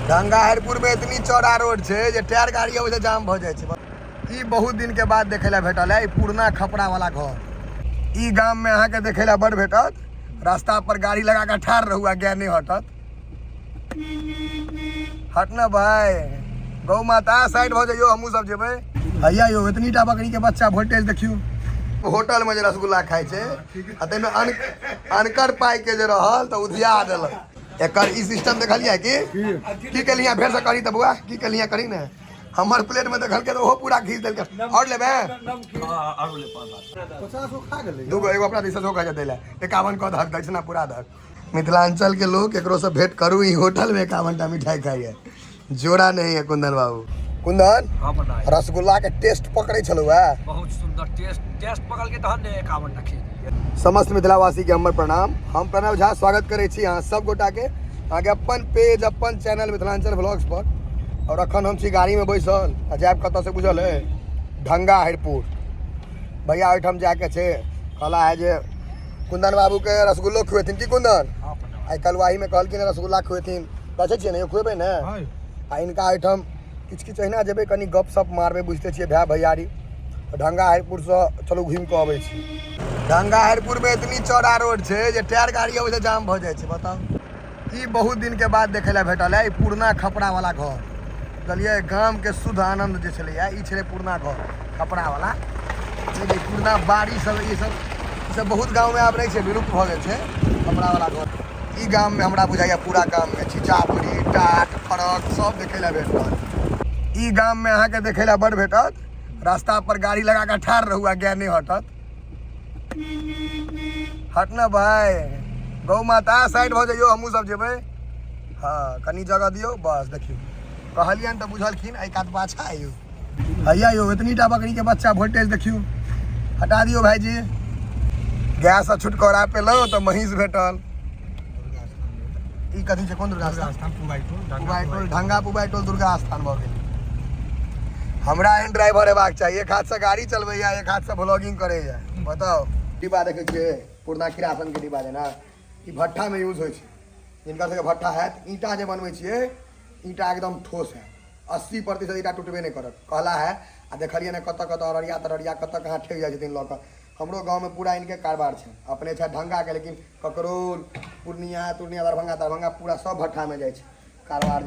गंगा हरपुर में इतनी चौड़ा रोड छै जे टायर गाड़ी अबै छै जाम भऽ जाइ छै। ई बहुत दिन के बाद देखै लए भेटल है ई पुरना खपड़ा वाला घर। ई गाम में अहाँके देखै लए बड़ भेटत, रास्ता पर गाड़ी लगा कऽ ठाढ़ रहू आ गाय नहि हटत। हट ना भाई, गौ माता साइड भऽ जइयो, हमहूँ सब जेबै। हैया यौ, एतनी टा बकरी के बच्चा, वोल्टेज देखियौ। होटल में जे रसगुल्ला खाइ छै आ ताहिमे अनकर पाइ के जे रहल तऽ उधिया देलक। एकर ई सिस्टम देखलियै कि की केलियै? फेर से करी तऽ बौआ, की केलियै? करी ने। हमर प्लेट में देखलकै तऽ ओहो पूरा घीच देलकै। आओर लेबै? दूगो, एगो अपना दिस से खा दै लए। 51 कऽ दहक, दक्षिणा पूरा दहक। मिथिलांचल के लोग केकरो से भेंट करू, ई होटल में 51 टा मिठाई खाइए, जोड़ा नहीं है। कुंदन बाबू, कुंदन। हाँ प्रणाम। रसगुल्ला के टेस्ट पकड़े छलौ है? बहुत सुंदर टेस्ट, टेस्ट पकड़ के तहन ने 51 टा खेलियै। समस्त मिथिलावासी के हमर प्रणाम। हम प्रणव झा स्वागत करै छी अहाँ सब गोटा के अहाँके अपन पेज, अपन चैनल मिथिलांचल व्लॉग्स पर। और अखन हम छी गाड़ी में बैसल आ जायब कतऽ से बुझल है? ढंगा हरिपुर भैया ओहिठाम जाके छै। कहला है जे कुंदन बाबू के रसगुल्लो खुएथिन की कुंदन? हाँ प्रणाम। आइ कलुआही में कहलखिन रसगुल्ला खुएथिन, कहै छियै ने यौ, खुएबै ने? आ हिनका ओहिठाम किछु किछु अहिना जेबै, कनि गप सप मारबै, बुझिते छियै भाय भैयारी। ढंगा हरिपुरसँ चलू घुमि कऽ अबै छी। ढंगा हरिपुरमे एतनी चौड़ा रोड छै जे टायर गाड़ी अबै छै जाम भऽ जाइ छै, बताउ। ई बहुत दिनके बाद देखै लए भेटल है ई पुरना खपड़ावला घर, बुझलियै? गामके शुद्ध आनन्द जे छलैए, ई छलै पुरना घर खपड़ावला। पुरना बाड़ी सब, ई सब, ई सब बहुत गाँवमे आब नहि छै, विलुप्त भऽ गेल छै खपड़ावला घर। ई गाममे हमरा बुझाइए पूरा गाममे छिचाबरी टाट फरक सब देखै लए भेट रहल। ई गाममे अहाँके देखै लए बड़ भेटत, रास्ता पर गाड़ी लगा कऽ ठाढ़ रहू आ गाय नहि हटत। हट ना भाई, गौ माता साइड भऽ जइयो, हमहूँ सब जेबै। हँ, कनि जगह दियौ बस। देखियौ, कहलियनि तऽ बुझलखिन। एहि कात पाछा आइयो। हैया यौ, एतनी टा बकरी के बच्चा, वोल्टेज देखियौ। हटा दियौ भाईजी। गायसँ छुटकारा पेलहुँ तऽ महींस भेटल। ई कथी छै? कोन दुर्गा स्थान? पुबाई टोल, ढंगा पुबाई टोल दुर्गा स्थान भऽ गेल। हमरा एहन ड्राइवर हेबाक चाही, एक हाथसँ गाड़ी चलबैया, एक हाथसँ व्लॉगिंग करैया, बताउ। डिब्बा देखै छियै? पुरना किरासन के डिब्बा जेना। ई भट्ठामे यूज होइ छै। जिनका सबके भट्ठा हैत, ईंटा जे बनबै छियै, ईंटा एकदम ठोस है, 80% ईंटा टूटबे नहि करत, कहला है। आ देखलियै ने कतऽ कतऽ अररिया तररिया कतऽ कहाँ ठेक जाइ छथिन लऽ कऽ। हमरो गाँवमे पूरा इनके कारबार छै। अपने छै ढंगाके, लेकिन ककरौल, पूर्णिया तुर्णिया, दरभंगा दरभंगा पूरा सब भट्ठामे जाइ छै कारबार,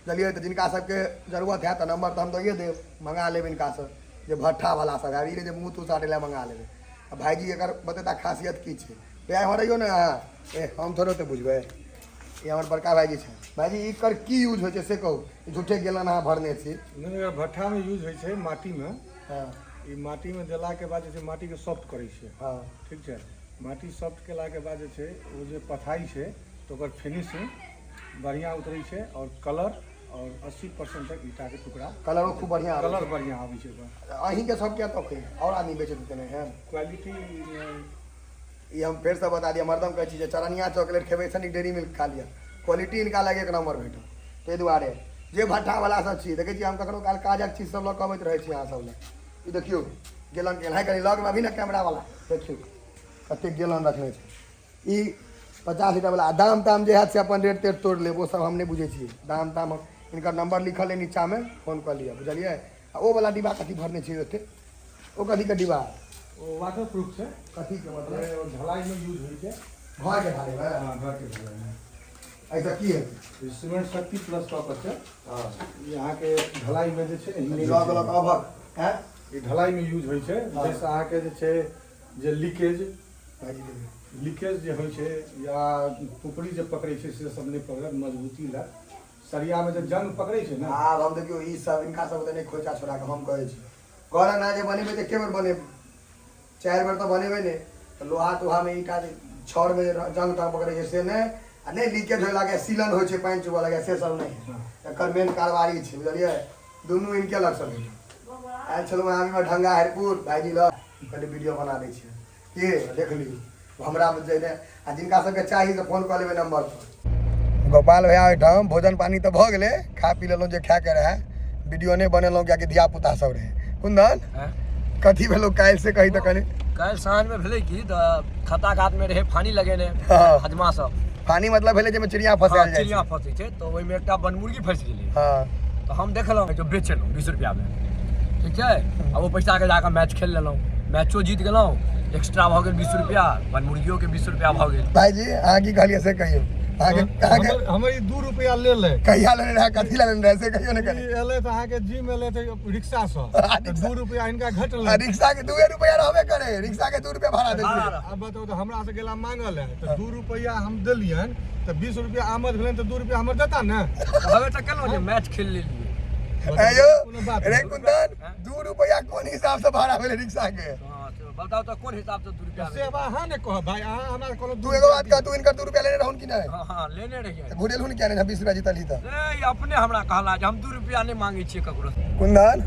बुझलियै? तऽ जिनका सबके जरूरत हैत तऽ नंबर तऽ हम दैए देब, मंगा लेब इनकासँ। जे भट्ठावला सब है, ई नहि जे मुँह तूह साटै लए मंगा लेबै। आ भाइजी एकर बतेता खासियत की छै। भैया, एम्हर अइयौ ने अहाँ। ए, हम थोड़े ओते बुझबै, ई हमर बड़का भाइजी छै। भाइजी, एकर की यूज होइ छै से कहू। ई झूठे गेलन अहाँ भरने छी। नहि, एकर भट्ठामे यूज होइ छै माटीमे। ई माटीमे देलाके बाद जे छै माटीके सॉफ्ट करै छै। ठीक छै? माटी सॉफ्ट केलाके बाद जे छै ओ जे पथाइ छै तऽ ओकर फिनिशिंग बढ़िआँ उतरै छै आओर कलर आओर 80% तक ईंटाके टुकड़ा कलरो खूब बढ़िआँ आबै कलर छै। बढ़िआँ आबै छै ओकर। अहीँके सब किया तकै, आओर आदमी बेचैत हेतै ने एहन? क्वालिटी। ई हम फेरसँ बता दिअ, हरदम कहै छी जे चरनिया चॉकलेट खेबै से नीक डेयरी मिल्क खा लिअ। क्वालिटी हिनका लग एक नम्बर भेटत। ताहि दुआरे जे भट्ठावला सब छी, देखै छी हम कखनो काल काजक चीज सब लऽ कऽ अबैत रहै छी अहाँ सब लए। ई देखियौ गेलन गेल है, कनि लगमे अभी ने कैमरावला। देखियौ कतेक गेलन रखने छै। ई 50 लीटरवला। आ दाम ताम जे हैत से अपन रेट तेट तोड़ि लेब, ओ सब हम नहि बुझै छियै दाम ताम। हिनकर नम्बर लिखल अइ नीचाँमे, फोन कऽ लिअ, बुझलियै? आ ओ वला डिब्बा कथी भरने छियै ओते? ओ कथीके डिब्बा? ओ वाटर प्रूफ छै। कथीके मतलब? जे ओ ढलाइमे यूज होइ छै। घरके ढालैमे? हँ, घरके ढलाइमे। एहिसँ की हेतै? ई सीमेंट शक्ति प्लस कऽ कऽ छै। ई अहाँके ढलाइमे जे छै ने कनि यूज लऽ होइ गेलक छै। अभक आँय। ई ढलाइमे यूज होइ छै, जाहिसँ अहाँके जे छै जे लीकेज भाइजी देबै। लीकेज जे होइ छै या पुपरी जे पकड़ै छै से सब नहि पकड़त, मजबूती लए। सरियामे जे जंग पकड़ै छै ने। आब हम देखियौ, ई सब हिनका सब नहि खोइचा छोड़ा कऽ हम कहै छी, घर अना जे बनेबै तऽ एके बेर बनेबै, चारि बेर तऽ बनेबै नहि। तऽ लोहा तोहामे ईंटा जे छड़मे जे जंग तंग पकड़ै छै से नहि, आ नहि लीकेज होय लागै, सीलन होइ छै, पानि चुबऽ लागै, से सब नहि। एकर मेन कारबारी छै, बुझलियै? दुनू इनके लगसँ भेटल। आयल छलहुँ आमीमे ढंगा हरिपुर भाइजी लग, कहलियै वीडियो बना दै छियै के देख लियौ हमरा जे। आ जिनका सबके चाही तऽ फोन कऽ लेबै नंबर पर। गोपाल भैया ओहिठाम भोजन पानी तऽ भऽ गेलै, खा पी लेलहुँ जे खायके रहए। वीडियो नहि बनेलहुँ कियाकि धिया पुता सब रहै। कुंदन, कथी भेलौ काल्हि से कही तऽ कनि। काल्हि साँझमे भेलै की तऽ खत्ता कातमे रहै फानी लगेने हजमा सब। फानी मतलब भेलै जाहिमे चिड़िया फसायल जाइ छै। चिड़िया फंसै छै, तऽ ओहिमे एकटा बनमुर्गी फँसि गेलै। हँ। तऽ हम देखलहुँ जो बेचलहुँ 20 रुपैआमे, ठीक छै। आ ओ पैसाके जाकऽ मैच खेल लेलहुँ, मैचो जीत गेलहुँ, एक्स्ट्रा भऽ गेल 20 रुपैआ, बनमुर्गियोके 20 रुपैआ भऽ गेल। भाईजी, अहाँ की कहलियै से कहियौ। अहाँके अहाँके हमर ई 2 रुपैआ लेल है। कहिया लेने रहै, कथी लए लेने रहै से कहियौ ने कनी। ई एलै तऽ अहाँके जिम एलै तऽ रिक्शा सँ, तऽ 2 रुपैआ हिनका घटलै। आ रिक्शा के 2 रुपैआ रहबे करे, रिक्शा के 2 रुपैआ भाड़ा दै छियै। आब बताउ तऽ हमरा से गेला मांगल है तऽ 2 रुपैआ हम देलियनि तऽ 20 रुपैआ आमद भेलनि, तऽ 2 रुपैआ हमर देता ने। हवे तऽ केलहुँ जे मैच खेल लेलियै। आयो कोनो बात रे नहि। कुंदन, 2 रुपैआ कोन हिसाब से भाड़ा भेलै रिक्शा के? हँ, से बताउ तऽ कोन हिसाब से 2 रुपैआ से आब अहाँ ने कहब भाई, अहाँ हमरा कहलहुँ। तू एगो बात कह, तू इनकर 2 रुपैआ लेने रहून कि नहि? हँ हँ, लेने रहियै। तऽ घुरेलहुन किया नहि 20 रुपैआ जीतलही तऽ? ए, अपने हमरा कहला जे हम 2 रुपैआ नहि मांगै छियै ककरो। कुंदन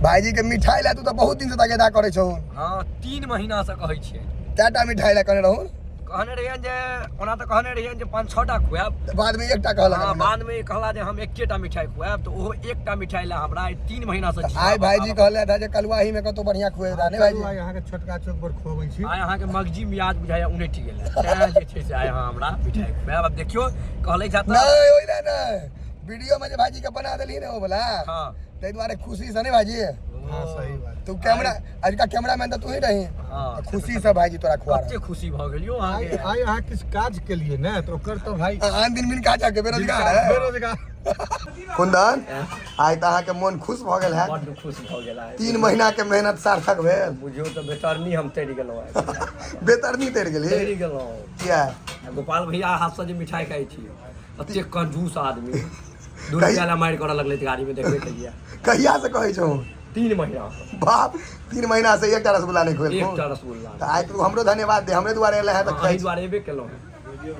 भाईजी के मिठाई ला तू तऽ बहुत दिन से तगेदा करै छहुन। हँ, 3 महीना से कहै छियै। कएटा मिठाई ला कहने रहून? कहने रहियनि जे ओना तऽ कहने रहियनि जे 5-6 टा खुआएब। तऽ बादमे एकटा कहलक। हँ, बादमे ई कहला जे हम एकेटा मिठाई खुआएब, तऽ ओहो एकटा मिठाई लए हमरा आइ 3 महीना से आइ भाईजी कहले था जे कलुआही में कतौ बढ़िया खुएता नहीं भाईजी? आइ अहाँके छोटका चौक पर खुअबै छी। आइ अहाँके मगजी मियाज बुझाइया उनटि गेल, तेँ जे छै से आइ अहाँ हमरा मिठाई खुआएब। आब देखियौ कहलै छथि तऽ नहीं, ओहि ला नहीं, वीडियो में जे भाईजी के बना देलही ने ओ वाला, हँ, ताहि दुआरे खुशी से नहीं भाईजी। हाँ, सही बात। तू कैमरा, अजुका कैमरामैन तऽ तू ही रही। हाँ। खुशी से भाईजी तोरा खुआ कते खुशी भऽ गेल यौ अहाँके। आइ अहाँ किछु काज केलियै ने तऽ ओकर तऽ भाई आन दिन बिन काज के बेरोजगार है। बेरोजगार। कुंदन, आइ तऽ अहाँके मोन खुश भऽ गेल है। बड्ड खुश भऽ गेल आइ। 3 महीना के मेहनत सार्थक भेल। बुझियौ तऽ बेतरनी हम तैर गेलहुँ आइ। बेतरनी तैर गेली? तैर गेलहुँ। किया? गोपाल भैया हाथसँ जे मिठाई खाइ छी, एते कंजूस आदमी 2 रुपया ला मारि करऽ लगलै गाड़ी में, देखबे केलियै। कहिया से कहै छौ? 3 महीना। बाप, 3 महीना से एकटा रसगुल्ला नहि खुएलखुन? एकटा रसगुल्ला। तऽ आइ तू हमरो धन्यवाद दे, हमरे दुआरे एलै है तऽ अही दुआरे एबे केलहुँ।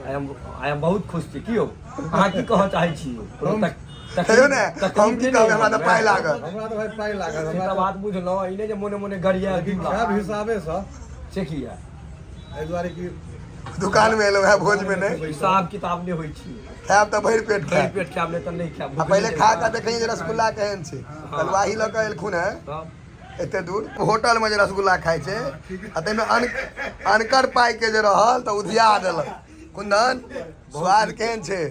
आइ हम बहुत खुश छी। की यौ, अहाँ की कहऽ चाहै छी? कहियौ ने, हम की कहबै, हमरा तऽ पाइ लागल। हमरा तऽ भाइ पाइ लागल। से तऽ बात बुझलहुँ, ई नहि जे मोने मोने गरिया। लेकिन खायब हिसाबेसँ। से किया? एहि दुआरे कि दुकान में एलहुँ है, भोज में नहि। हिसाब किताब नहि होइ छी। खायब तऽ भरि पेट भरि खायब। पेट खायब, नहि तऽ नहि खायब। आ पहिले खा कऽ देखियै जे रसगुल्ला केहन छै। कलुआही लऽ कऽ एलखुन है एते दूर, होटल में जे रसगुल्ला खाइ छै आ ताहिमे अनकर पाइ के जे रहल तऽ उधिया देलक। कुंदन, स्वाद केहन छै?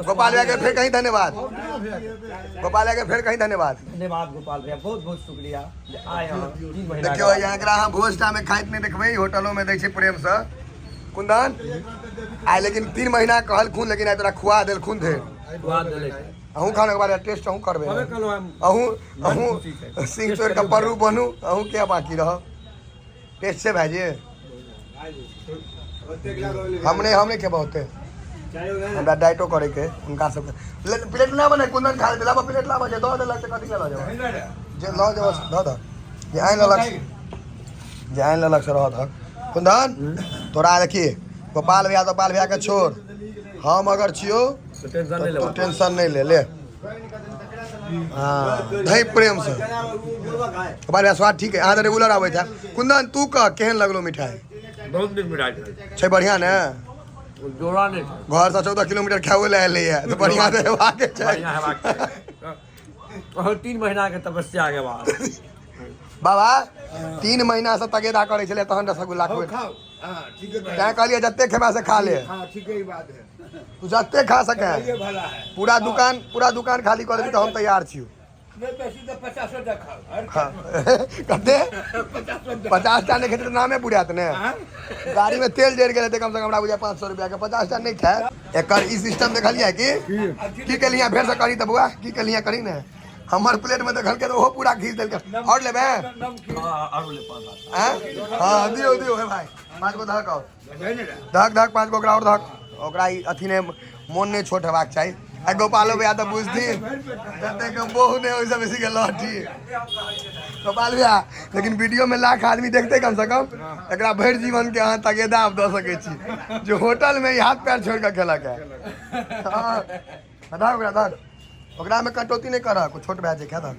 गोपाल भैया के फेर कहीं धन्यवाद। गोपाल भैया के फेर कहीं धन्यवाद। धन्यवाद गोपाल भैया, बहुत बहुत शुक्रिया जे आइ अहाँ 3 महीना। देखियौ, यहाँ एकरा अहाँ भोज टा में खाइत नहि देखबै, होटलो में दै छै प्रेमसँ। कुंदन, आइ लेकिन 3 महीना कहलखुन, लेकिन आइ तोरा खुआ देलखुन ढेर। खुआ देलै। अहूँ खाने के बाद टेस्ट अहूँ करबै। कहबे केलहुँ हम। अहूँ खुशी छै। अहूँ सिंह तोड़ि कऽ परू बनू, अहूँ किया बाकी रहब। टेस्ट छै भाईजी? हम नहि खेबै ओते, हमरा डाइटो करैके। हुनका सबके प्लेट ना बने। कुंदन खा लेतै, लाबऽ प्लेट लाबऽ। जे दऽ देलक से कथी लऽ जेबै? जे लऽ जेबै से दऽ दऽ, जे आनि लेलक, जे आनि लेलक से रहऽ दहक। कुंदन, तोरा देखी गोपाल भैया, गोपाल भैया के छोड़, हम अगर छियौ तऽ टेंशन नहि तऽ तू लेबाक। टेंशन नहि ले ले। हाँ, दही प्रेम से। गोपाल भैया, स्वाद ठीक है? अहाँ तऽ रेगुलर आबैत है। कुंदन, तू कह, केहन लगलो मिठाई? बहुत नीक मिठाई छै। छै बढ़िया ने? जोड़ा नहि छै। घर से 14 किलोमीटर खाओ लए एलैया तऽ बढ़िया तऽ हेबाक बढ़िया चाही। हेबाक चाही। और 3 महीना के तपस्या के बाद। बाबा, 3 महीना से तगेदा करै छलै तहन रसगुल्ला खुए। खाओ, हाँ ठीक है। तैं कहलियै जते खेबा से खा ले। हाँ, ठीक है, ये बात है। तू जते खा सके। ये भला है। पूरा दुकान खाली कऽ देबी तऽ हम तैयार छियौ। नहीं पैसे तो 50 रुपया खाओ हर हाँ, कते? 50 रुपया। 50 टा नहि खेतै तऽ नामे बुझायत ने। गाड़ी में तेल जरि गेल हेतै कम से कम हमरा बुझाय 500 रुपया के, 50 टा नहि खाय। एकर ई सिस्टम देखलियै कि की केलियै? फेर से करी तऽ बौआ, की केलियै? करी ने। हमर प्लेट में देखलकै तऽ ओहो पूरा घीच देलकै। आओर लेबै? हाँ, आरो ले 5 लाख। आँय? हाँ, दियौ दियौ। हे भाई, 5 गो धक आओर धक धक, 5 गो ओकरा आओर धक। ओकरा ई अथी नहि, मोन नहि छोट हेबाक चाही। आ गोपालो भैया तऽ बुझथिन ततेक बहु नहि, ओहिसँ बेसी के लहठी। गोपाल भैया, लेकिन वीडियो में लाख आदमी देखते, कम से कम एकरा भरि जीवन के अहाँ तगेदा आब दऽ सकै छी जे होटल में ई हाथ पैर छोड़ि कऽ खेलक है। हाँ, धक ओकरा धक, ओकरा में कटौती नहि करक, ओ छोट भए छै। खा, धक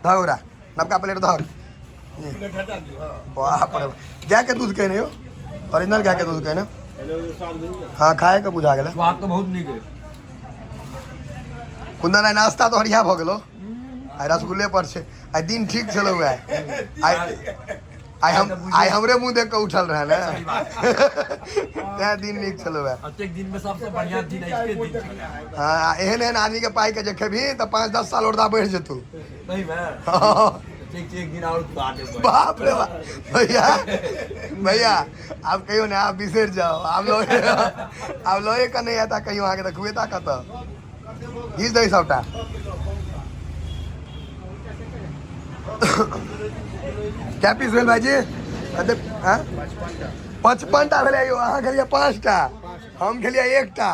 धक ओकरा नवका प्लेट धक। बाप रे, गाय के दूध कहने यौ, ओरिजिनल गाय के दूध कहने। हाँ, खाए के बुझा गेलै। स्वाद तऽ बहुत नीक है। कुंदन, आइ नाश्ता तो हरिया भऽ गेलो, आइ रसगुल्ले पर छै। आइ दिन ठीक छलौ। आइ आइ आइ हम आइ हमरे मुंह देख कऽ उठल रहे ने, तैं दिन नीक छलौ है। अतेक दिन में सबसे बढ़िया दिन अइके दिन छलै। हाँ, एहन एहन आदमी के पाइ के जे खेबही तऽ 5-10 साल औरदा बढ़ि जेतौ। सही में? ठीक छै, एक दिन और खुआ देबै। बाप रे बाप, भैया भैया आब कहियो ने, आब बिसरि जाओ, आब लोग आब लए के नहि एता कहियो अहाँके तऽ खुएता कतऽ? घीच दही सबटा। कै पीस भेल भाईजी? कते? हाँ? 55 टा भेलै यौ। अहाँ खेलियै 5 टा, हम खेलियै 1 टा।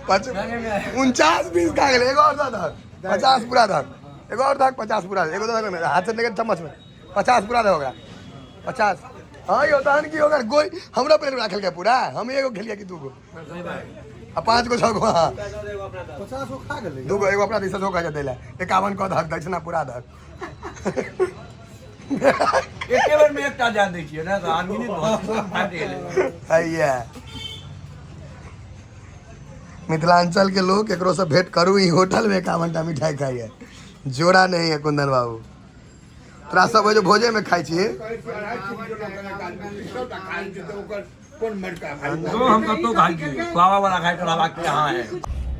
49 पीस खा गेलै। एगो और दऽ दहक, 50 पूरा दहक। एगो और दहक, 50 पूरा। एगो दऽ दहक, हाथ से लेके चम्मच में 50 पूरा दह ओकरा, 50। हाँ यौ, तहन की ओकर गोई हमरा प्लेट में खेलकै पूरा। हम एगो खेलियै कि दूगो आ 5 गो 6 गो। हाँ। 50 गो खा गेलै। दूगो, एगो अपना दिस धोखा दै लए। 51 कऽ दहक, दक्षिणा पूरा दहक। एके बेर में एकटा जान दै छियै ने तऽ आदमी नहि फाटि गेलै। हैया, मिथिलांचल के लोग केकरो से भेंट करू, ई होटल में 51 टा मिठाई खाइए, जोड़ा नहीं है। कुंदन बाबू, तोरा सब जो भोजे में खाइ छी। कहै छी, 2.5 किलो लोक आदमी सबटा खाइ छै तऽ ओकर कोन मरका भाई? तो हम कतौ खाइ छी, खुआवा वाला खाइ के रहबाक के यहाँ है।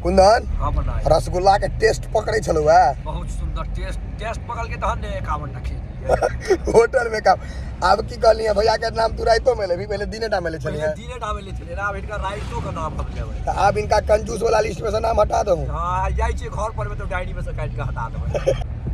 कुंदन। हाँ, बनाए। रसगुल्ला के टेस्ट पकड़ै छलौ है? बहुत सुंदर टेस्ट, टेस्ट पकड़ के तहन ने 51 टा खेलियै। होटल में का आब की कहलियै भैया के नाम तू राइतो में लेबी? पहिले दिने टा में ले पहिले छलियै। दिने टा में ले छलियै, आब हिनका राइतो के नाम हम लेबै। तऽ आब इनका कंजूस वाला लिस्ट में से नाम हटा दहूँ? हाँ, जाइ छियै घर पर में तऽ डायरी में से काटि के हटा देबै।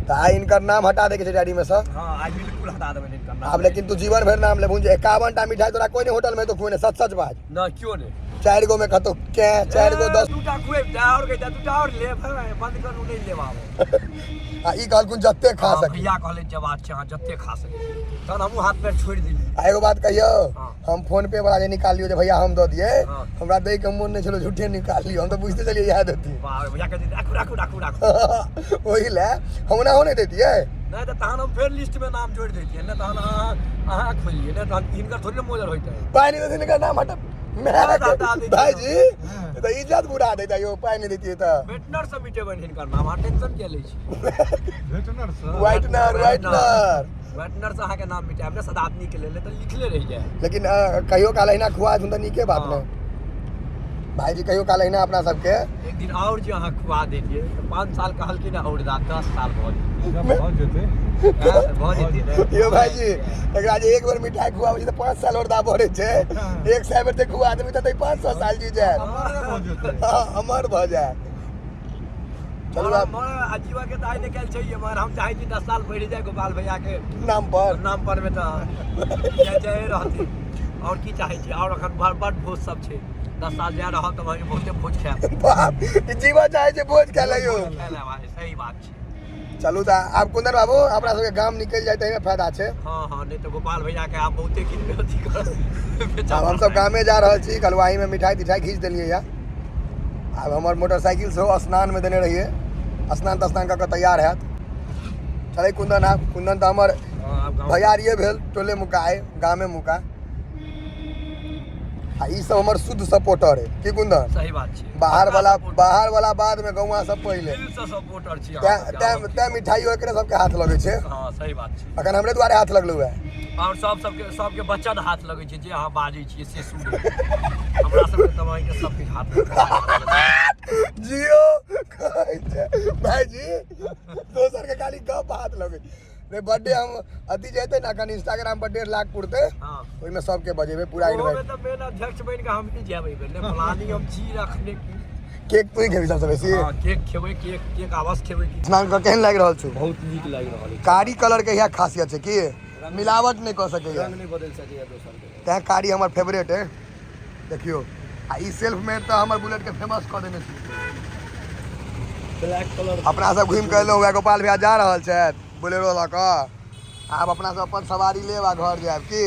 तऽ आइ इनकर नाम हटा दै के छै डायरी में से। हाँ, आइ बिल्कुल हटा देबै हिनकर नाम। आब लेकिन तू जीवन भरि नाम लेबहुन जे 51 टा मिठाई तोरा कोई नहीं होटल में तो खुएने। सच सच बात। ना, क्यों नहीं। चारि गो में कतौ के चारि गो 10। दूटा खुएब तऽ आओर कहिता दूटा आओर लेब। बंद करू, नहि लेब आब। आ ई कहलखुन जते खा हाँ, सकी। भैया कहले जवाब छै, अहाँ जते खा सकी। तहन हमहूँ हाथ पैर छोड़ि देली। आ एगो बात कहियौ? हाँ। हम फोन पे वाला जे निकालियो जे भैया हम दऽ दियै, हाँ। हमरा दै के मोन नहि छलो, झूठे निकालियो। हम तऽ बुझते छलियै इएह देती। बाप रे, भैया कहै राखू राखू राखू राखू। ओहि लए हम ओना हो नहि दैतियै। नहि तऽ तहन हम फेर लिस्ट में नाम जोड़ि दैतियै ने। तहन अहाँ अहाँ खोलियै ने, तहन हिनकर थोड़ी ने मोजर होइतै। पाइ नहि देथिन, एकर नाम हटा। हटा दैतियै। भाईजी तऽ इज्जत बुरा दैता यौ, पाइ नहि दैतियै तऽ। वेटनर से मिटेबनि हिनकर नाम, अहाँ टेंशन किया लै छी? Whitener sir. Whitener, whitener. Whitener से अहाँके नाम मिटायब ने, सदादनी के लेल तऽ लिखले रहि जाय। लेकिन कहियो काल अहिना खुआ देथुन तऽ नीके बात ने। हाँ। भाईजी, कहियो काल अहिना अपना सबके एक दिन और जे अहाँ खुआ दैतियै तऽ 5 साल कहलखिन और दा 10 साल भऽ जेतै। भऽ जेतै। हाँ, भऽ जेतै ने? यौ भाईजी, एकरा जे एक बेर मिठाई खुआबै छै तऽ 5 साल और दा बढ़ै छै। 100 बेर जे खुआ देबै तऽ 500 साल जी जायत। अमरे भऽ जेतै। हाँ, अमर भऽ जायत। चलू आब। आजीवा के तऽ आइ निकालि छै, मगर हम चाहै छी 10 साल बढ़ि जाय गोपाल भैया के नाम पर। नाम पर मे तऽ जय जय रहतै। और की चाहै छी? और अखन बड़ बड़ भोज सब छै। 10 साल जा रहल तऽ वही बहुते भोज खायब। बाप, ई जीवा चाहै छै भोज खाय लए यौ। खाय लए भाई, सही बात छै। चलू तऽ आब कुंदन बाबू, अपना सबके गाम निकलि जाय ताहिमे फायदा छै। हाँ, नहि तऽ गोपाल भैया के आब बहुते किन अथी कर। आब हमसब गामे जा रहल छी। कलुआही में मिठाई तिठाई घीच देलियै या। आब हमर मोटरसाइकिल सेहो स्नान में देने रहियै, स्नान तस्नान कऽ कऽ तैयार हैत। चलै कुंदन आब। कुंदन तऽ हमर भैयारिये भेल, टोले मुका अइ, गामे मुका। आ ई सब हमर शुद्ध सपोर्टर है की कुंदन? सही बात छै। बाहर वाला, बाहर वाला बाद में, गौवा सब पहिले। दिल से सपोर्टर छी तैं अहाँ सबके। तैं तैं मिठाइयो एकरे सबके हाथ लगै छै। हाँ, सही बात छै। अखन हमरे दुआरे हाथ लगलौ है। और सब सबके सबके बच्चन हाथ लगै छै। जे अहाँ बाजै छियै से सुनै हमरा सबके तऽ अहाँके सब किछु हाथ लगै। जियो कहै छै भाईजी, दोसर के खाली गप हाथ लगै रे। बर्थडे हम अथी जे हेतै ने, अखन इंस्टाग्राम पर 1.5 लाख पुरतै, ओहिमे सबके बजेबै पूरा। ओहोमे इन्वाइट। तऽ मेन अध्यक्ष बनि कऽ हम नहि जायब एहि बेर ने। प्लानिंग हम छी रखने की। केक तू ही खेबी सबसे बेसी? हाँ, केक खेबै, केक केक आवाज खेबै की। स्नान कऽ केहन लागि रहल छौ? बहुत नीक लागि रहल अछि। कारी कलर के इएह खासियत छै कि मिलावट नहि कऽ सकैया। रंग नहि बदलि सकैया दोसर के। तैं कारी हमर फेवरेट है। देखियौ, आ ई सेल्फ मेड तऽ हमर बुलेट के फेमस कऽ देने छै। Black colour. अपना सब घुमि कऽ एलहुँ। वएह गोपाल भैया जा रहल छथि बोलेरो लऽ कऽ। आब अपना सब अपन सवारी लेब आ घर जायब की।